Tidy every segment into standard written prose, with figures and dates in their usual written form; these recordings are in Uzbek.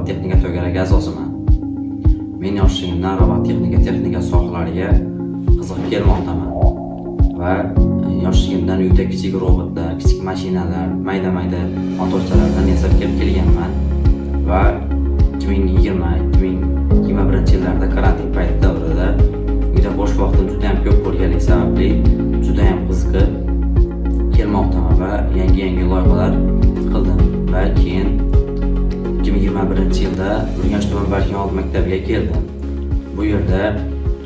Robot texnika to'garagi a'zosiman. Men yoshligimdan robot texnika, texnika sohalariga qiziqib kelmoqdaman va yoshligimdan uyda kichik robotlar, kichik mashinalar, mayda-mayda motorchalardan yasab kelib kelganman va 2020-2021 yillarda karantin payti davrida uyda bo'sh vaqtim juda ham ko'p bo'lganligi sababli juda ham qiziqib kelmoqdaman va yangi-yangi loyihalar qildim va keyin 2021 yilda Urganch tuman Barkamol maktabiga keldim. Bu yerda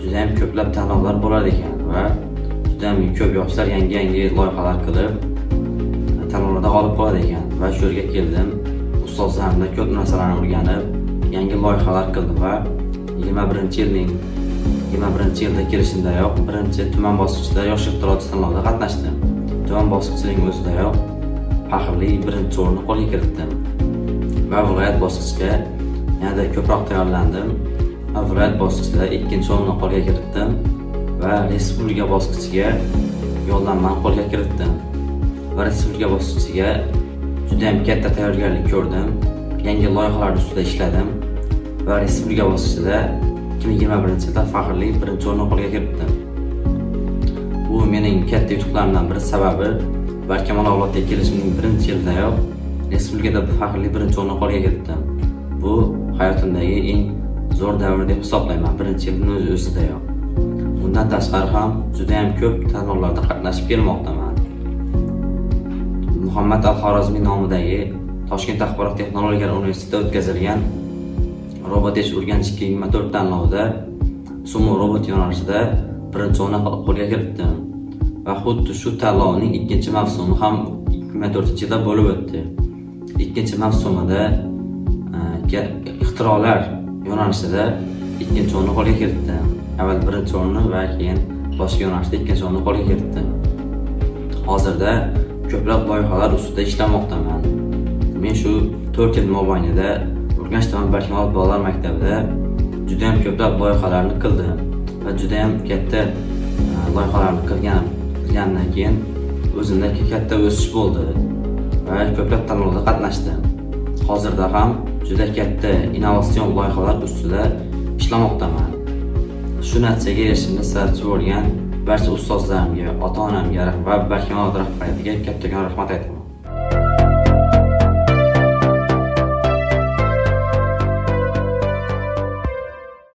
juda ham ko'plab tanlovlar bo'lar ekan va juda ham ko'p yoshlar yangi-yangi loyihalar qilib tanlovlarda g'olib bo'ladi ekan va shu yerga keldim. Ustozlarimdan ko'p narsalarni o'rganib, yangi loyihalar qildim va 21 yilda kelishimdayoq birinchi tuman bosqichida yosh ixtirochi tanlovida qatnashdim. Tuman bosqichining o'zidayoq faxrli birinchi o'rinni qo'lga kiritdim va viloyat bosqichiga yanada ko'proq tayyorlandim va viloyat bosqichida ikkinchi o'rinni qo'lga kiritdim va respublika bosqichiga yo'llanmani qo'lga kiritdim va respublika bosqichiga juda ham katta tayyorgarlik ko'rdim, yangi loyihalar ustida ishladim va respublika bosqichida 2021 yilda faxrli birinchi o'rinni qo'lga kiritdim. Bu mening katta yutuqlarimdan biri, sababi Barkamol avlodga kelishimning birinchi yilidayoq respublikada faxrli birinchi o'rinni qo'lga kiritdim. Bu hayotimdagi eng zo'r davr deb hisoblayman, birinchi yilning o'zidayoq. Bundan tashqari ham juda ham ko'p tanlovlarda qatnashib kelmoqdaman. Muhammad al-Xorazmiy nomidagi Toshkent axborot texnologiyalari universitetida o'tkazilgan Robotech Urganch 2024 tanlovida Sumo robot yo'nalishida birinchi o'rinni qo'lga kiritdim. Va xuddi shu tanlovning ikkinchi mavsumi ham 2024 yilda bo'lib o'tdi. Ikkinchi mavsumida ixtirolar yo'nalishida ikkinchi o'rinni qo'lga kiritdim. Avval birinchi o'rinni va keyin boshqa yo'nalishda ikkinchi o'rinni qo'lga kiritdim. Hozirda ko'plab loyihalar ustida ishlamoqdaman. Men shu 4 yil mobaynida Urganch tuman Barkamol bolalar maktabida juda ham ko'plab loyihalarni qildim va juda ham katta loyihalarni qilgandan keyin o'zimda katta o'sish bo'ldi va ko'plab tanlovlarda qatnashdim. Hozirda ham juda katta innovatsion loyihalar ustida ishlamoqdaman. Shu natijaga erishishimda sababchi bo'lgan barcha ustozlarimga, ota-onamga va Barkamol rahbariyatiga kattakon rahmat aytaman.